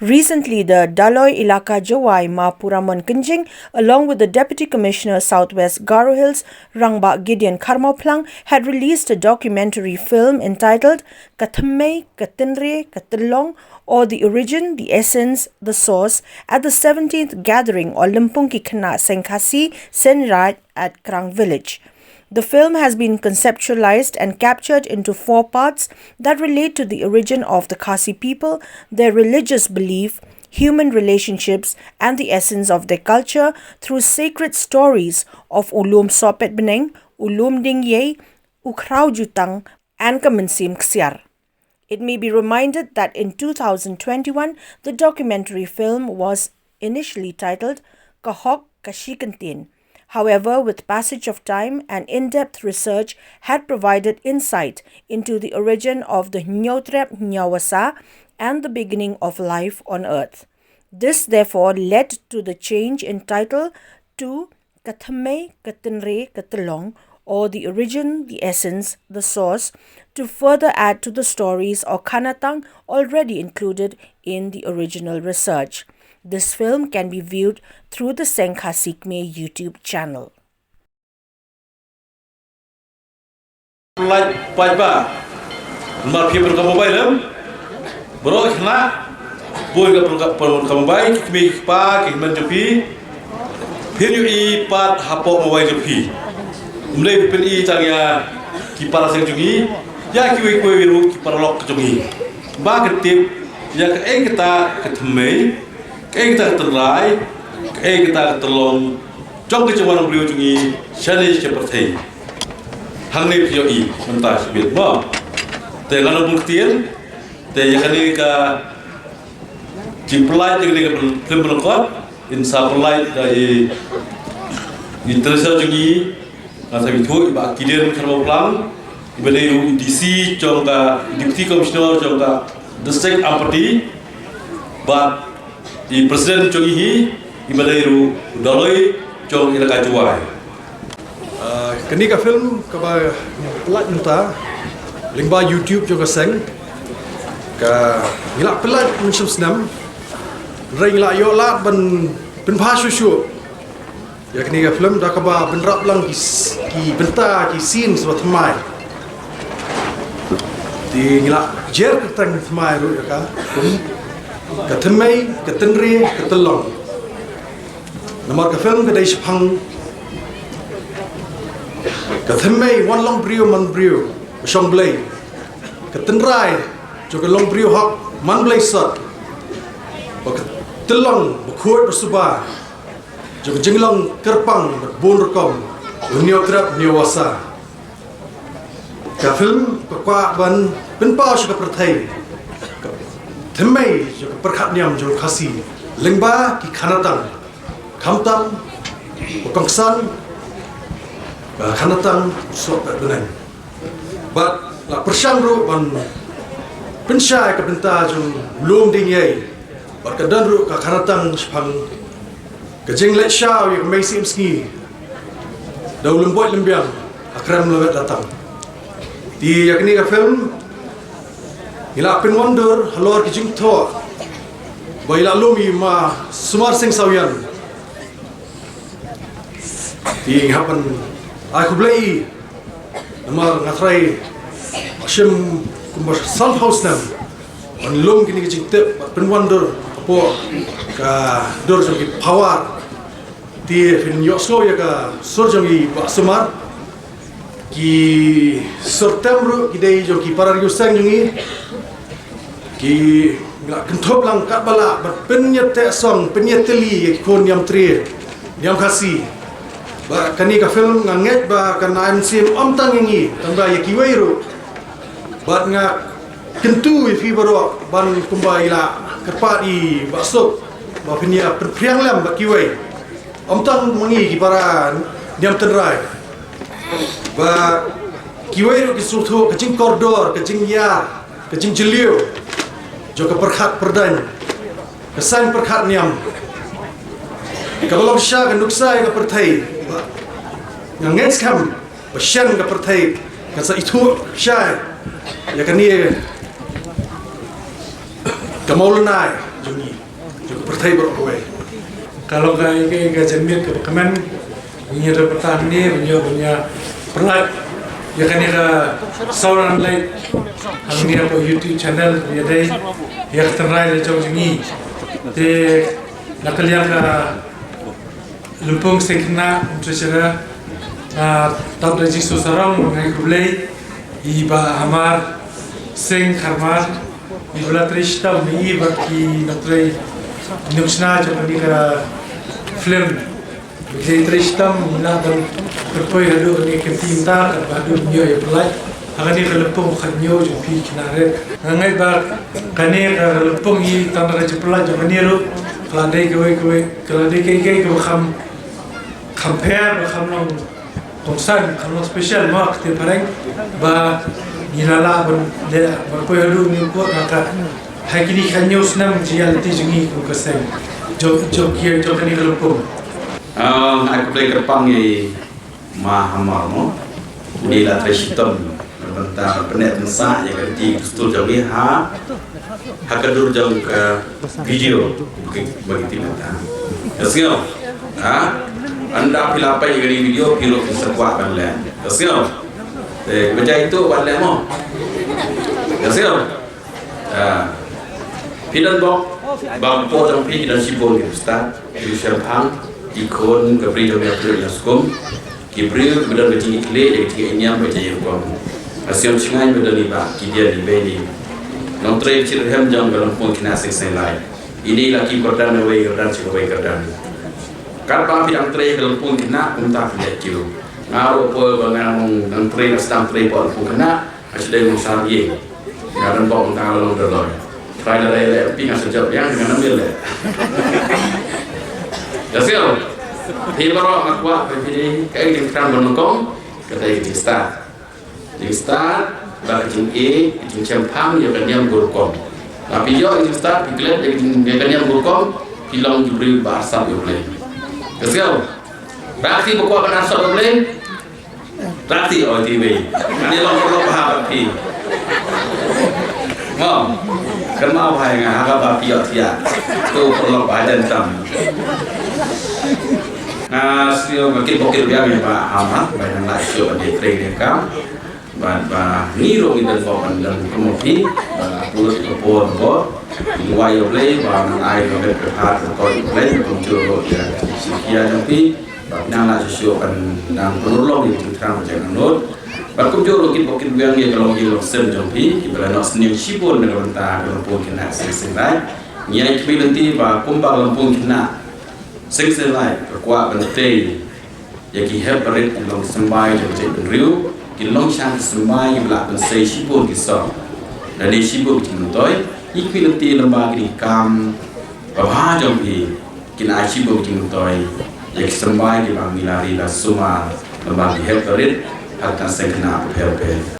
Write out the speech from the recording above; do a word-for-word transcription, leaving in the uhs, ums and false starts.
Recently, the Daloi Elaka Jowai Ma Puramon Kynjing, along with the Deputy Commissioner Southwest Garo Hills, Rangbah Gideon Kharmawphlang, had released a documentary film entitled Ka Thymmei, Ka Tynrai, Ka Tyllong, or The Origin, The Essence, The Source, at the seventeenth Gathering or Lympung Ki Khynnah Seng Khasi Seng Raij at Krang Village. The film has been conceptualized and captured into four parts that relate to the origin of the Khasi people, their religious belief, human relationships, and the essence of their culture through sacred stories of U Lum Sohpetbneng, U Lum Dingyiei, U Khraw Jutang, and Ka Mynsiem Ksiar. It may be reminded that in two thousand twenty-one, the documentary film was initially titled Ka Hok Ka Shikyntien. However, with passage of time, an in-depth research had provided insight into the origin of the Hynñiewtrep Hynñiewbasa and the beginning of life on earth. This, therefore, led to the change in title to Ka Thymmei, Ka Tynrai, Ka Tyllong, or The Origin, The Essence, The Source, to further add to the stories or khanatang already included in the original research. This film can be viewed through the Seng Khasi Kmie YouTube channel. Pynlait paidbah. Namar phi pyndonkam mobile em? Baroh khynnah. Bun ka pyndonkam, pyndonkam mobile, ki kmie ki kpa, ki hynmen jong phi. Phin ïohi pat hapoh mobile jong phi. Ym dei phin ïohi tang ïa ki para seng jong ngi, ïa kiwei kiwei ruh ki paralok jong ngi. Ba kin tip ïa kaei kata ka thymmei, kaei kata ka tynrai, kaei kata ka tyllong jong ka jingrwai briew jong ngi shane sha pyrthei. Hangne phi ïohi mynta shibit mo. Te ngan ym bun ktien, te ïa kane ka jingpynlait ïa kane ka film pynlong kot, yn sa pynlait da i, i treasurer jong ngi, nga sa ïathuh i Bah Gideon Kharmawphlang, iba dei ruh i D C jong ka, Deputy Commissioner jong ka District Ampati, bad i President jong ngi hi, iba dei ruh u Daloi jong Elaka Jowai. Ah, kane ka film kaba pynlait mynta lyngba YouTube jong ka seng, ka ngi la pynlait mynshem snem, hynrei ngi la ïoh lad ban pynbha shuh shuh ïa kane ka film da kaba pynrap lang ki s-, ki bynta, ki scenes ba thymmai. Te ngi la jer kyrteng thymmai ruh ïa ka, kum Ka Thymmei, Ka Tynrai, Ka Tyllong. Namar ka film ka dei shaphang ka thymmei wan long briew man briew ba shong Blei, ka tynrai jong ka long briew hok man Blei sot, bad ka tyllong ba khuid ba suba jong ka jinglong kyrpang bad bun rukom, u Hynñiewtrep Hynñiewbasa. Ka film ka kwah ban pynpaw sha ka pyrthei ka thymmei jong ka pyrkhat niam jong u Khasi lyngba ki khanatang, khamtam ba kongsan, ka khanatang u Sohpetbneng. Bad la pyrshang ruh ban pynshai ka bynta jong u Lum Dingyiei, bad ka don ruh ka khanatang shaphang ka jingleit shaw ïa ka Mei Syiem Sngi da u Lymboit Lymbiang ha Krem Lawet Latang. Te ïa kane ka film ngi la pynwandur halor ki jingthoh ba i la lum i Ma Sumar Sing Sawian. Te ngi hap ban ai khublei i, namar nga trai shim kumba sanphew snem ban lum kine ki jingtip bad pynwandur hapoh ka dur jong ki power. Te phin ïohsngew ïa ka sur jong i Bah Sumar. Ki sur tem ruh ki dei jong ki para riewseng jong ngi. Ki la kynthup lang katba lah ban pynïateh song, pynïatylli ïa ki khun niam Trai, niam Khasi. Ba kane ka film nga ngeit ba kan ai mynsiem ym tang ïa ngi, tang ba ïa kiwei ruh. Bad nga kyntu ïa phi baroh ban kumba i la kyrpad i Bah Suk, ba phin ïa pynphriang lem bad kiwei. Ym tang ma ngi ki para niam tynrai, ba kiwei ruh ki sngewthuh ka jingkordor, ka jingïar, ka jingjylliew jong ka pyrkhat pyrdaiñ, ka saiñ pyrkhat niam kaba long shisha ka nuksa ïa ka pyrthei. Ba nga ngeit skhem ba shen ka pyrthei kan sa ithuh shai ïa kane Ka Maulana jong ngi, jong ka pyrthei baroh kawei. Ka long ka, ka, ka janmiet kaba kmen. Ngi ïa pyrta hangne ban ïa, ban ïa pynlait ïa kane ka sound and light hangne ha ka YouTube channel, ïa dei ïa ka tynrai la jong jong ngi. Te na ka liang ka Lympung Seng Khynnah, Treasurer, ah, Doctor Jisu Sarong, ngai khublei, i Bah Hamar Seng Kharmar, i ba la trei shitom, i bad ki nongtrei nongshna jong kane ka film. Ba ki trei shitom, ngi lah ban pyrkhat haduh kane ka kynti mynta, kat ba haduh ngi ïa pynlait ha kane ka lympung khathynñiew jong phi khynnah rit. Nga ngeit ba kane ka lympung hi tang da ka jingpynlait jong kane ruh ka la dei kawei kawei, ka la dei kaei kaei kaba kham, kham pher, ba kham long kongsan, kham long special mo, ka ktien phareng, ba ngi la lah ban leh, ban poi haduh ngi kut ha ka, ha kine khathynñiew snem jingïaid lynti jong ngi kum ka seng, jong, jong ki, jong kane ka lympung. Ah, ai khublei kyrpang ïa i Ma Hamar mo. Une la trei shitom na ka bynta ban pynneh pynsah ïa ka riti ka dustur jong ngi ha, ha ka dur jong ka video ba ki, ba ki tip mynta. Ïa sngew. Ha? Ynda phi la peit ïa kane ka video phi ruh phin sa kwah ban leh. Ïa sngew. Te ba jai tu ban leh mo. Ïa sngew. Ah. Phi don bok ba ka por jong phi ki don shibun ki stad, ki shemphang, ki khun, ka bri jong phi, phi la skum. Ki briew kiba don ka jingïeit khlieh, ka jingïeit niam, ka jingïeit rukom. Ha shnong Shngaiñ ba don i Bah Gideon Ibeiñ, nongtrei shitrhem jong ka Lympung Khynnah Seng Seng Lai. Ine la ki kyrdan, wei kyrdan sha kawei kyrdan. Katba phi dang trei ha ka Lympung Khynnah kumta phi leh kiew. Nga ruh poi ba nga nang, nang trei, nga sdang trei hapoh Lympung Khynnah. Nga shu dei nongshad ïing. Nga don bok mynta nga long doloi. Trai lada ïaleh phi nga sa jop ïa nga, nga nam ïaleh. Ïa sngewbha. Phi baroh nga kwah ba phi dei kaei ka jingthrang ba nyngkong, ka dei ka jingstad. Jingstad, bad ka jingïeit, ka jingshemphang ïa ka niam ka rukom. Lada phi ïoh ka jingstad, phi klet ïa ka jing, ïa ka niam ka rukom, phi long ki briew ba arsap ïa U Blei. Ïa sngewbha. Ba phi ba kwah ban arsap ïa U Blei, Rati oi ti wei. Ani long paralok bha bad phi. Mo. Kan mau bha ïa nga ha kaba phi ïoh thiah. Tu paralok bha jan tam. Nga sngewbha kit bokit biang ïa Bah Hamar, ba nang lah shuh ban ïa trei ïa ka. Bad ba ngi ruh ngi don bok ban don kum phi. Ba pulut ka por bok. Ngi wai ïa U Blei ba nang ai ka met ka phad ka koi U Blei kumjuh ruh ïa ki khia jong phi. Bad nang lah shuh shuh ban nang pynurlong ïa ka jingthrang ka jingangnud. Bad kumjuh ruh kit bok kit biang ïa ka longïing longsem jong phi kiba la noh sniew shibun na ka bynta ka Lympung Khynnah Seng Seng Lai. Ngi ai khublei lynti ba kumba ka Lympung Khynnah Seng Seng Lai ka kwah ban tei ïa ki hep barit ki longsymbai jong ka jaitbynriew, ki longshan ki symbai kiba la pynsei shibun ki sor. Lane shibun ki jingmyntoi, ngi khublei lynti lyngba kine ki kam babha jong phi. Kin ai shibun ki jingmyntoi ïa ki symbai kiba ngi la ri la sumar lyngba ki hep barit ha ka seng khynnah bapher bapher.